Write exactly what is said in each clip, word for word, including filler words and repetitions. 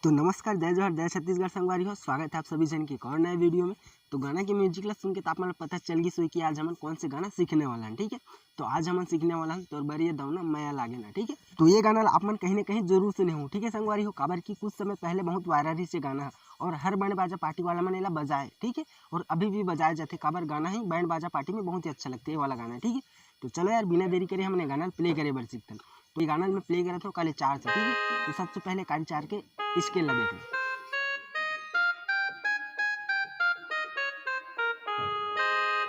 तो नमस्कार, जय जोहार, जय छत्तीसगढ़ संगवारी हो। स्वागत है आप सभी जन के एक और नए वीडियो में। तो गाना के म्यूजिक ला सुन के तो आप मन ला पता चल गिस होही कि आज हमन कौन से गाना सीखने वाला हन, ठीक है। तो आज हमन सीखने वाला हन तोर बर ये दौना मया लागे ना, ठीक है। तो ये गाना ला आप मन कहीं ना कहीं जरूर सुने हो, ठीक है संगवारी हो, काबर कि कुछ समय पहले बहुत वायरल रहिस ये गाना ह, और हर बैंड बाजा पार्टी वाला मन एला बजाए, ठीक है, और अभी भी बजाया जाथे, काबर गाना ही बैंड बाजा पार्टी में बहुत ही अच्छा लगथे ये वाला गाना, ठीक है। तो चलो यार, बिना देरी करे हमन ये गाना प्ले करे बर सीखथन। तो ये गाना मैं प्ले करत हूँ काली चार से, ठीक है। तो सबसे पहले काली चार के स्केल ला देखो।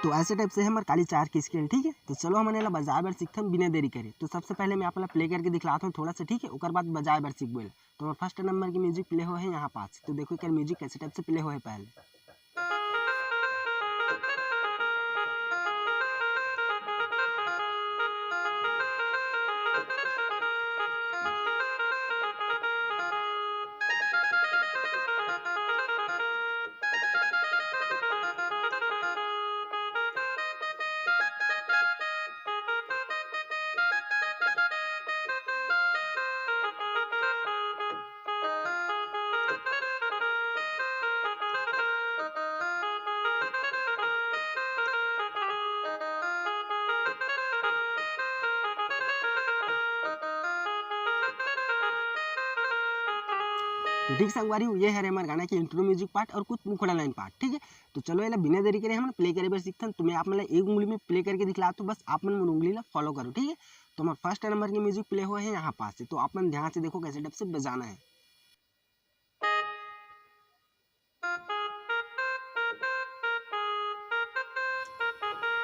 तो ऐसे टाइप से हमर काली चार के स्केल, ठीक है। तो चलो हमन एला बजाए बर सीखथन बिना देरी करे। तो सबसे पहले मैं आप ला प्ले करके दिखलात हूँ थोड़ा सा, ठीक है, ओकर बाद बजाए बर सीखबो एला। तो हमर फर्स्ट नंबर के म्यूजिक प्ले होहे यहाँ पास, तो देखो एकर म्यूजिक कैसे टाइप से प्ले होहे पहले। तो ठीक संगवारी हो, ये हरे हमर गाना के इंट्रो म्यूजिक पार्ट और कुछ मुखड़ा लाइन पार्ट, ठीक है। तो चलो एला बिना देरी करे हमन प्ले करे बर सीखथन। तो मैं आप मन ला एक उंगली में प्ले करके दिखलात हूँ, बस आप मन मोर उंगली ला फॉलो करो, ठीक है। तो हमर फर्स्ट नंबर के म्यूजिक प्ले होहे यहाँ पास से, तो आप मन ध्यान से देखो कैसे टाइप से बजाना है।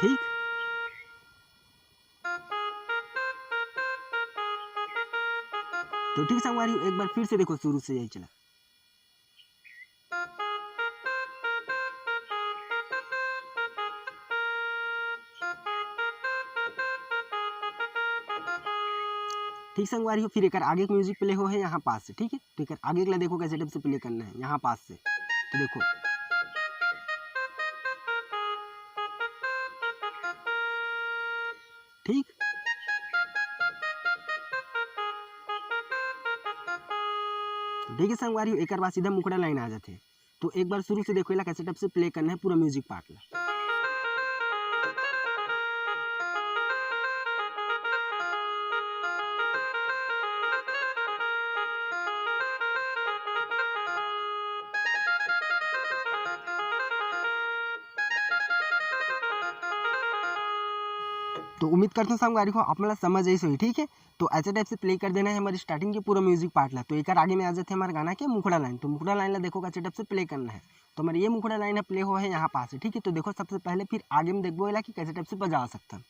ठीक, तो ठीक संगवारी हो, एक बार फिर से देखो शुरू से यही चला। ठीक संगवारी हो, फिर एकर आगे के म्यूजिक प्ले होहे यहाँ पास से, ठीक है। तो एकर आगे ला देखो कैसे टाइप से प्ले करना है यहाँ पास से, तो देखो, ठीक। ठीक है संगवारी हो, एकर बाद सीधा मुखड़ा लाइन आ जाथे। तो एक बार शुरू से देखो, एला कैसे टाइप से प्ले करना है पूरा म्यूजिक पार्ट ला। तो उम्मीद करथों संगवारी हो, आप मन ला समझ आइस होही, ठीक है। तो ऐसे टाइप से प्ले कर देना है हमारे स्टार्टिंग के पूरा म्यूजिक पार्ट ला। तो एकर आगे में आ जाथे हमारे गाना के मुखड़ा लाइन। तो मुखड़ा लाइन ला देखो कैसे टाइप से प्ले करना है। तो हमारे ये मुखड़ा लाइन है प्ले हो है यहाँ पास से, ठीक है। तो देखो सबसे पहले फिर आगे में देखबो एला कि कैसे टाइप से बजा सकथन।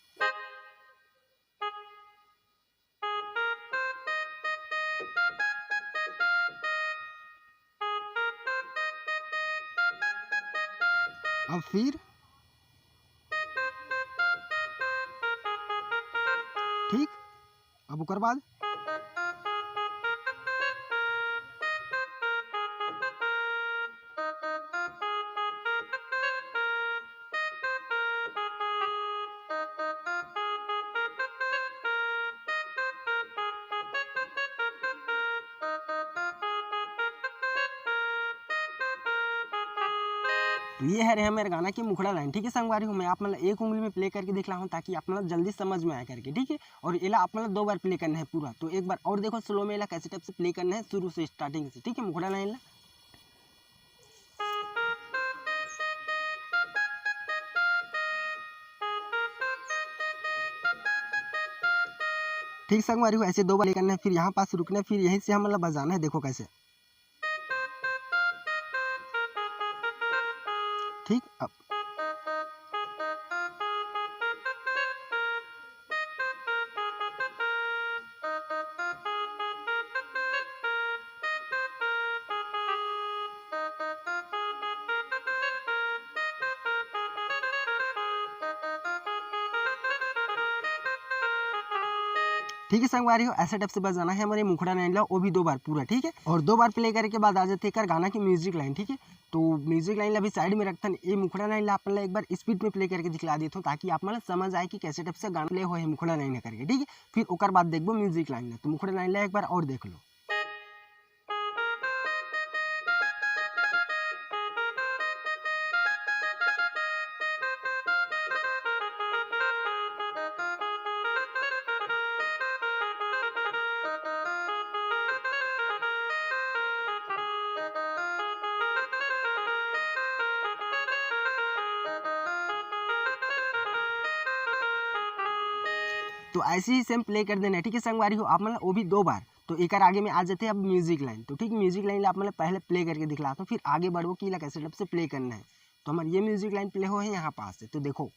अब फिर ठीक, अब ओकर बाद तो ये हरे हमर गाना के मुखड़ा लाइन, ठीक है संगवारी हो। मैं आप मन ला एक उंगली में प्ले करके दिखला हूँ ताकि आप मन ला जल्दी समझ में आए करके, ठीक है। और एला आप मन ला दो बार प्ले करना है पूरा। तो एक बार और देखो स्लो में एला कैसे टाइप से प्ले करना है शुरू से स्टार्टिंग से, ठीक है, मुखड़ा लाइन ला। ठीक संगवारी हो, ऐसे दो बार प्ले करना है, फिर यहाँ पास रुकना है, फिर यहीं से हम मतलब बजाना है। देखो कैसे, ठीक। अब ठीक है संगवारी हो, ऐसे टाइप से बजाना है हमारे मुखड़ा लाइन ला, वो भी दो बार पूरा, ठीक है। और दो बार प्ले करे के बाद आ जाथे एकर गाना की म्यूजिक लाइन, ठीक है। तो म्यूजिक लाइन ला भी साइड में रखथन, ये मुखड़ा लाइन ला अपन ला एक बार स्पीड में प्ले करके दिखला देथों ताकि आप मन ला समझ आए कि कैसे टाइप से गाना प्ले होए हे मुखड़ा लाइन करके, ठीक है। फिर ओकर बाद देखबो म्यूजिक लाइन ला। तो मुखड़ा लाइन ला एक बार और देख लो। तो ऐसे ही सेम प्ले कर देना है, ठीक है संगवारी हो, आप मन ला वो भी दो बार। तो एकर आगे में आ जाते हैं अब म्यूजिक लाइन। तो ठीक म्यूजिक लाइन ला आप मन ला पहले प्ले करके दिखलाता हूँ, फिर आगे बढ़बो कि ला कैसे टाइप से प्ले करना है। तो हमर ये म्यूजिक लाइन प्ले हो है यहाँ पास से, तो देखो।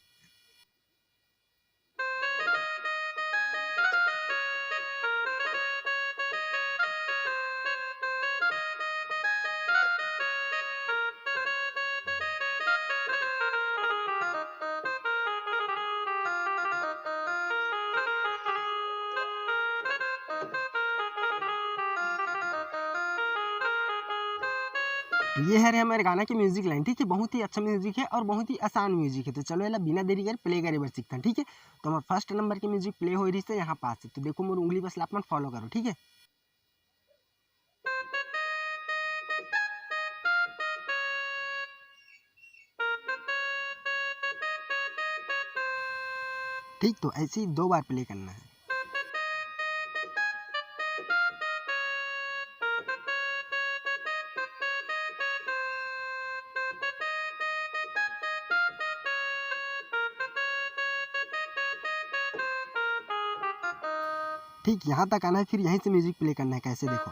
तो ये हरे हमर गाना के म्यूजिक लाइन, ठीक है, बहुत ही अच्छा म्यूजिक है और बहुत ही आसान म्यूजिक है। तो चलो एला बिना देरी कर प्ले करे बर सीखथन, ठीक है। तो हमर फर्स्ट नंबर के म्यूजिक प्ले हो रही है यहाँ पास से, तो देखो मोर उंगली बस ला आप मन फॉलो करो, ठीक है। ठीक, तो ऐसे ही दो बार प्ले करना है। ठीक यहाँ तक आना है, फिर यहीं से म्यूजिक प्ले करना है। कैसे देखो,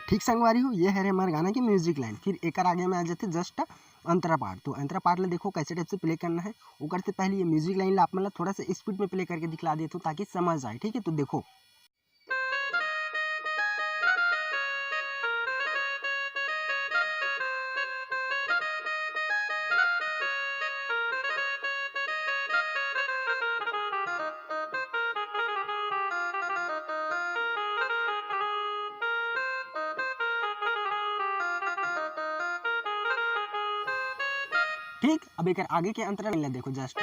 ठीक संगवारी हो, ये हरे हमर गाना के म्यूजिक लाइन। फिर एकर आगे में आ जाते जस्ट अंतरा पाठ। तो अंतरा पाठ ला देखो कैसे टाइप से प्ले करना है। ओकर से पहले ये म्यूजिक लाइन ला आप मन ला थोड़ा सा स्पीड में प्ले करके दिखला देता हूँ ताकि समझ आए, ठीक है। तो देखो, ठीक, अब एकर आगे के अंतरा लाइन ला देखो जस्ट।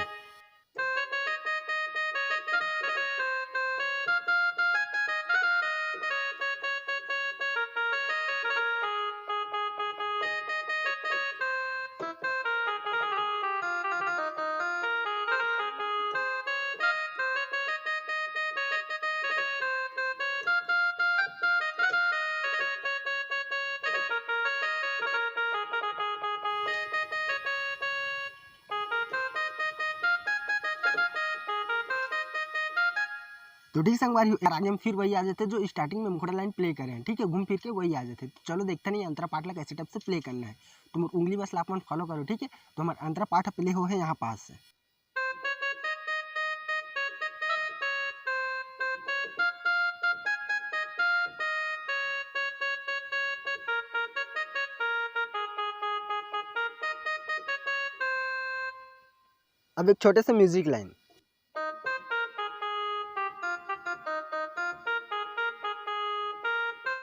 तो ठीक संगवारी हो, आगे में फिर वही आ जाते जो स्टार्टिंग में मुखड़ा लाइन प्ले करे हैं, ठीक है, घूम फिर के वही आ जाते। तो चलो देखते नहीं अंतरा पाठ ला कैसे टाइप से प्ले करना है। तो मोर उंगली बस ला आप मन फॉलो करो, ठीक है। तो हमर अंतरा पाठ प्ले हो है यहाँ पास से। अब एक छोटे से म्यूजिक लाइन।